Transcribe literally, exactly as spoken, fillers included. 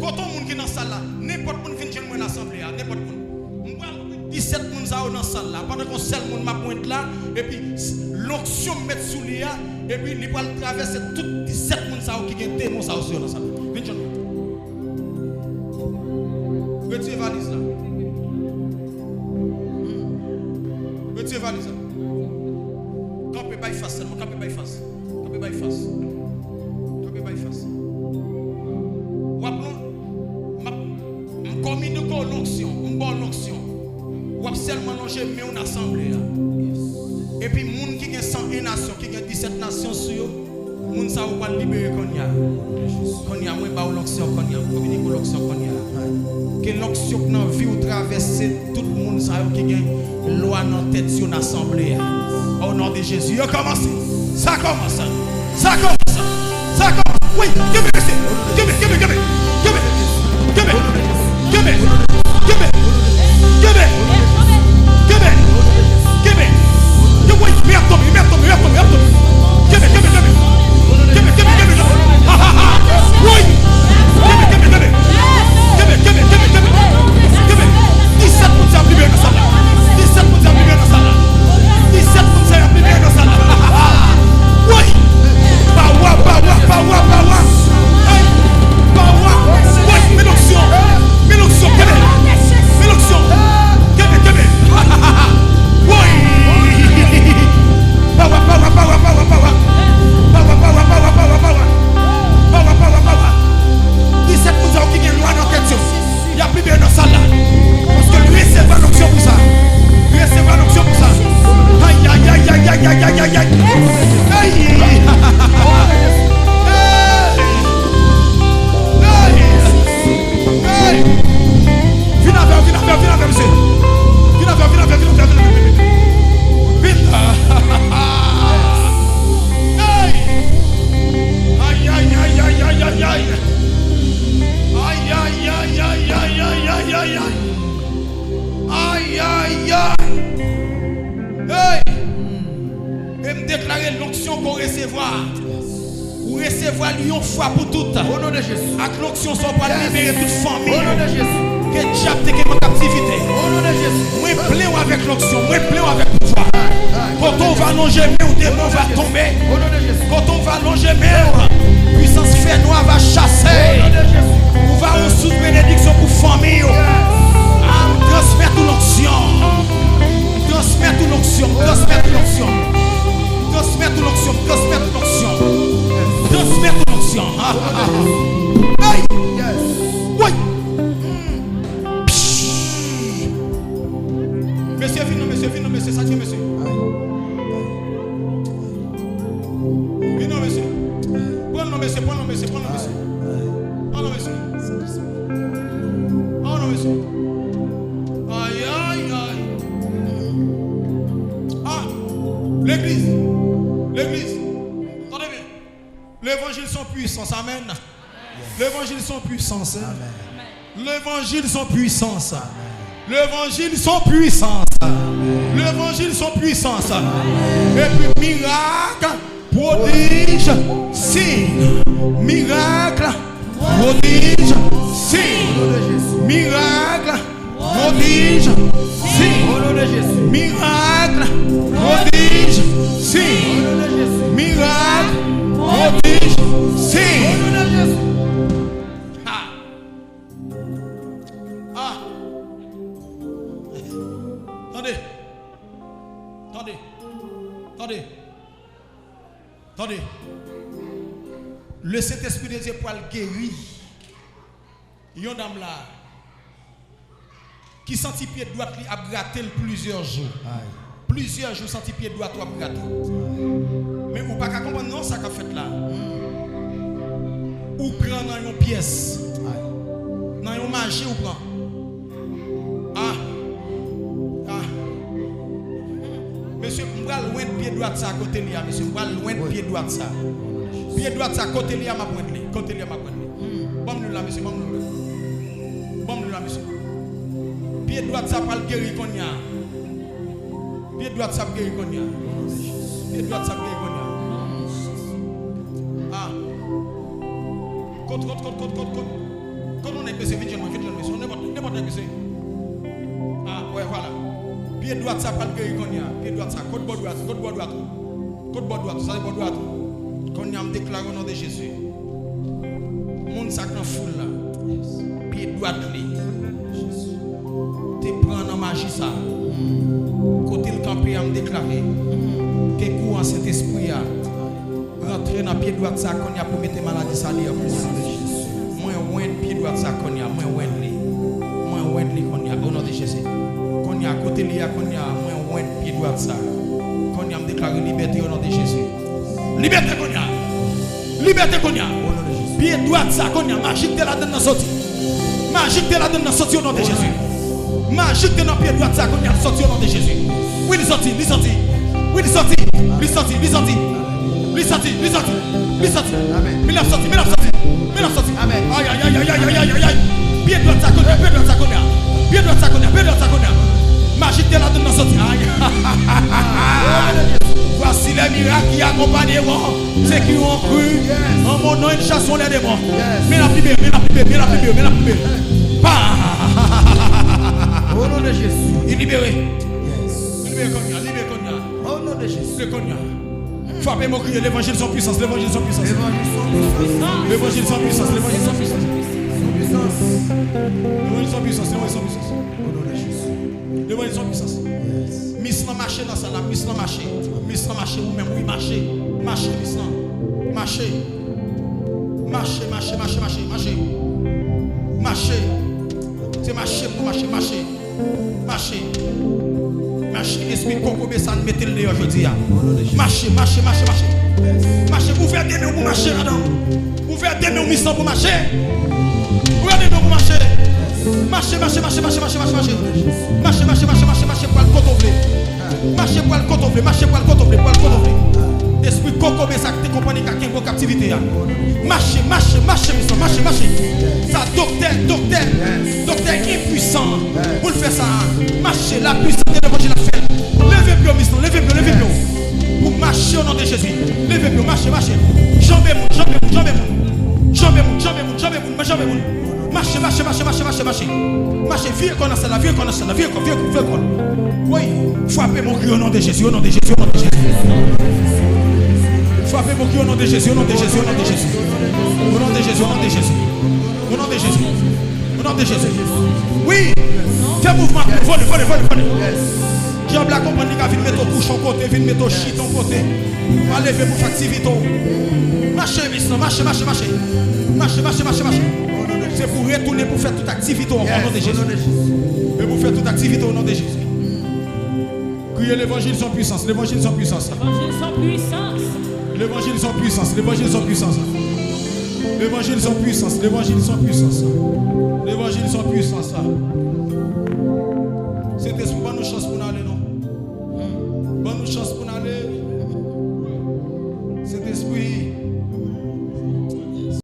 Nenpòt moun ki nan sal la, nenpòt moun vin jwenn mwen nan asanble a, nenpòt moun. M pral wè disèt moun sa yo nan sal la, pandan ke yon sèl moun m ap wè la, epi s- lonksyon m met sou li a, epi li pral travèse tout disèt moun sa yo ki gen demon sa yo sou yo nan sal la. Vin jwenn mwen. Retire valiz la. Hmm. Retire valiz la. Kanpe bay fas sèlman, kanpe bay fas. Kanpe bay fas. Kanpe bay fas. W ap lon-, m ap, m kominike w lonksyon, m ba w lonksyon. W ap sèlman lonje men w nan asanble a. Epi moun ki gen san en nasyon, ki gen disèt nasyon sou yo, moun sa yo pral libere kounye a. Kounye a, mwen ba w lonksyon kounye a, m kominike w lonksyon kounye a. Ke lonksyon k nan vi w travèse tout moun sa yo ki gen lwa nan tèt yo nan asanble a. O non de Jezi, yo kòmanse. Sa kòmanse. Sa kòmanse. Sa kòmanse. Wi, kenbe mesye. Kenbe, kenbe, kenbe. Kenbe. Kenbe. Kenbe. Kenbe. Kenbe. Kenbe. Kenbe. Yo, wi, men ap tonbe, men ap tonbe, men ap tonbe, men ap tonbe. Kenbe, kenbe, kenbe. Kenbe, kenbe, kenbe, kenbe. Ha, ha, ha. Woy! Kenbe, kenbe, kenbe. Kenbe, kenbe, kenbe, kenbe. Kenbe. Disèt moun sa ap libere nan sal la. Disèt moun sa ap libere nan sal la. Disèt moun sa ap libere nan sal la. Woy! Pawa, pawa, pawa, pawa. Hey! Pawa. Woy! Men lonksyon. Men lonksyon. Kenbe. Men lonksyon. Kenbe, kenbe. Woy! Pawa, pawa, pawa, pawa, pawa. Pawa, pawa, pawa, pawa, pawa. Pawa, pawa, pawa. Disèt moun sa yo ki gen lwa nan tèt yo. Y ap libere nan sal la. Paske l resevwa lonksyon pou sa. L resevwa lonksyon pou sa. Ay, ay, ay, ay. Ay! Ay! Ay! Hey! Vin avè w, vin avè w, vin avè w, mesye. Vin avè w, vin avè w, vin avè w, vin avè w, vin avè w. Vin. Hey! Ay, ay, ay, ay, ay, ay, ay. Ay, ay, ay, ay, ay, ay, ay, ay, ay, ay. Ay, ay, ay. Hey! E m deklare lonksyon ke w resevwa. Ou resevwa li yon fwa pou tout. O non de Jezi. Ak lonksyon sa w pral libere tout fanmi. O non de Jezi. Ke dyab te kenbe an kaptivite. O non de Jezi. Mwen plen w avèk lonksyon. Mwen plen w avèk pouvwa. Kote w va lonje men w, demon va tonbe. O non de Jezi. Kote w va lonje men w, pwisans fènwa va chase. O non de Jezi. Ou va yon sous benediksyon pou fanmi w. A, m transmèt ou lonksyon. M transmèt ou lonksyon. M transmèt ou lonksyon. Transmèt ou lonksyon, transmèt ou lonksyon. Transmèt ou lonksyon. Hey! Woy! Psh! Mesye, vin non, mesye, vin non, mesye, sa k gen, mesye? Vin non, mesye. Pran non, mesye, pran non, mesye, pran non, mesye. Pran non, mesye. Pran non, mesye. Ay, ay, ay. Ah! Legliz! Legliz! Tande byen. Levanjil se yon pwisans. Amèn. Levanjil se yon pwisans. Levanjil se yon pwisans. Levanjil se yon pwisans. Levanjil se yon pwisans. Epi mirak, pwodij, siy. Mirak, pwodij, siy. Mirak, pwodij, siy. Mirak, pwodij, siy. Mirak, pwodij, siy. Ha! Ah! Tande! Tande! Tande! Tande! Le Sentespri de Dye pral geri yon dam la ki santi pye dwat li ap grate l plizyè jou. Plizyè jou, santi pye dwat ou ap grate w. Men ou pa ka konprann non sa k ap fèt la. Ou pran nan yon pyès. Nan yon maji ou pran. Ah! Ah! Mesye, m pral lwen pye dwat sa kote li a, mesye. M pral lwen pye dwat sa. Pye dwat sa kote li a, m ap lwen li. Kote li a, m ap lwen li. Ban m lwil la, mesye, ban m lwil la. Ban m lwil la, mesye. Pye dwat sa pral geri kounye a. Pye dwat sa ap geri kounye a. Pye dwat sa ap geri kounye a. Ah. Kot, kot, kot, kot, kot, kot. Kot nou Mesye, vin jwenn mwen, vin jwenn mwen. Se yon nenpòt, nenpòt nèg, mesye. Ah, wè, vwala. Pye dwat sa pral geri kounye a. Pye dwat sa. Kot bò dwat? Kot bò dwat ou? Kot bò dwat ou? Sa se bò dwat ou. Kounye a, m deklare o non de Jezi. Moun sa k nan foul la. Pye dwat li. Te pran nan maji sa. Kote l kanpe a, m deklare. Ke kouran Sentespri a. Rantre nan pye dwat sa kounye a pou mete maladi sa deyò kounye a. Mwen wenn pye dwat sa kounye a, mwen wenn li. Mwen wenn li kounye a, o non de Jezi. Kounye a, kote li a kounye a, mwen wenn pye dwat sa. Kounye a, m deklare libète o non de Jezi. Libète kounye a! Libète kounye a! Pye dwat sa kounye a, maji k te ladann nan soti. Maji k te ladann nan soti o non de Jezi. Maji k te nan pye dwat sa kounye a soti o non de Jezi. Wi, li soti, li soti. Wi, li soti, li soti, li soti. Li soti, li soti, li soti. Men l ap soti, men l ap soti, men l ap soti. Ay, ay, ay, ay, ay, ay, ay, ay, ay. Pye dwat sa kounye a, pye dwat sa kounye a. Pye dwat sa kounye a, pye dwat sa kounye a. Maji k te ladann nan soti. Ay. Voici les miracles qui accompagneront ceux qui ont cru en mon nom, ils chasseront les démons. Men l ap libere, men l ap libere, men l ap libere, men l ap libere. Pa! O non de Jezi. Li libere. Li libere kounye a, libere kounye a. O non de Jezi. Libere kounye a. Frape men w, kriye, levanjil se yon pwisans, levanjil se yon pwisans. Levanjil se yon pwisans, levanjil se yon pwisans. Levanjil se yon pwisans, levanjil se yon pwisans. O non de Jezi. Levanjil se yon pwisans. Mis lan mache nan sal la, mis lan mache. Mis lan mache, ou menm, wi, mache. Mache, mis lan. Mache. Mache, mache, mache, mache, mache. Mache. Se mache pou mache, mache. Mache. Mache, espri kokobe sa, n mete l deyò jodi a. Mache, mache, mache, mache. Mache, ouvè de men w pou mache ladan. Ouvè de men w, mis lan, pou mache. Ouvè de men w pou mache. Mache, mache, mache, mache, mache, mache, mache. Mache, mache, mache, mache, mache, pral kote w vle. Mache, pral kote w vle, mache, pral kote w vle, pral kote w vle. Espri kokobe sa ki te konprann li ka kenbe w kaptivite a. Mache, mache, mache, mis lan, mache, mache. Sa doktè, doktè, doktè enpwisan pou l fè sa. Mache, la pwisans de levanjil ap fè l. Leve pye w, mis lan, leve pye w, leve pye w. Pou mache o non de Jezi. Leve pye w, mache, mache. Janbe moun, janbe moun, janbe moun. Janbe moun, janbe moun, janbe moun, janbe moun. Mache, mache, mache, mache, mache, mache. Mache, vire kò nan sal la, vire kò nan sal la, vire kò, vire kò, vire kò. Wi, frape men w, kriye o non de Jezi, o non de Jezi, o non de Jezi. Frape men w, kriye o non de Jezi, o non de Jezi, o non de Jezi. O non de Jezi, o non de Jezi. O non de Jezi. O non de Jezi. Wi, fè mouvman, vole, vole, vole, vole. Dyab la konprann li ka vin mete w kouche yon kote, vin mete w chita yon kote. Pa leve pou fè aktivite w. Mache, mis lan, mache, mache, mache. Mache, mache, mache, mache. Se pou retounen pou fè tout aktivite w ankò o non de Jezi. E pou fè tout aktivite w o non de Jezi. Kriye levanjil se yon pwisans, levanjil se yon pwisans. Levanjil se yon pwisans. Levanjil se yon pwisans, levanjil se yon pwisans. Levanjil se yon pwisans, levanjil se yon pwisans. Levanjil se yon pwisans. Sentespri, ban nou chans pou n ale non.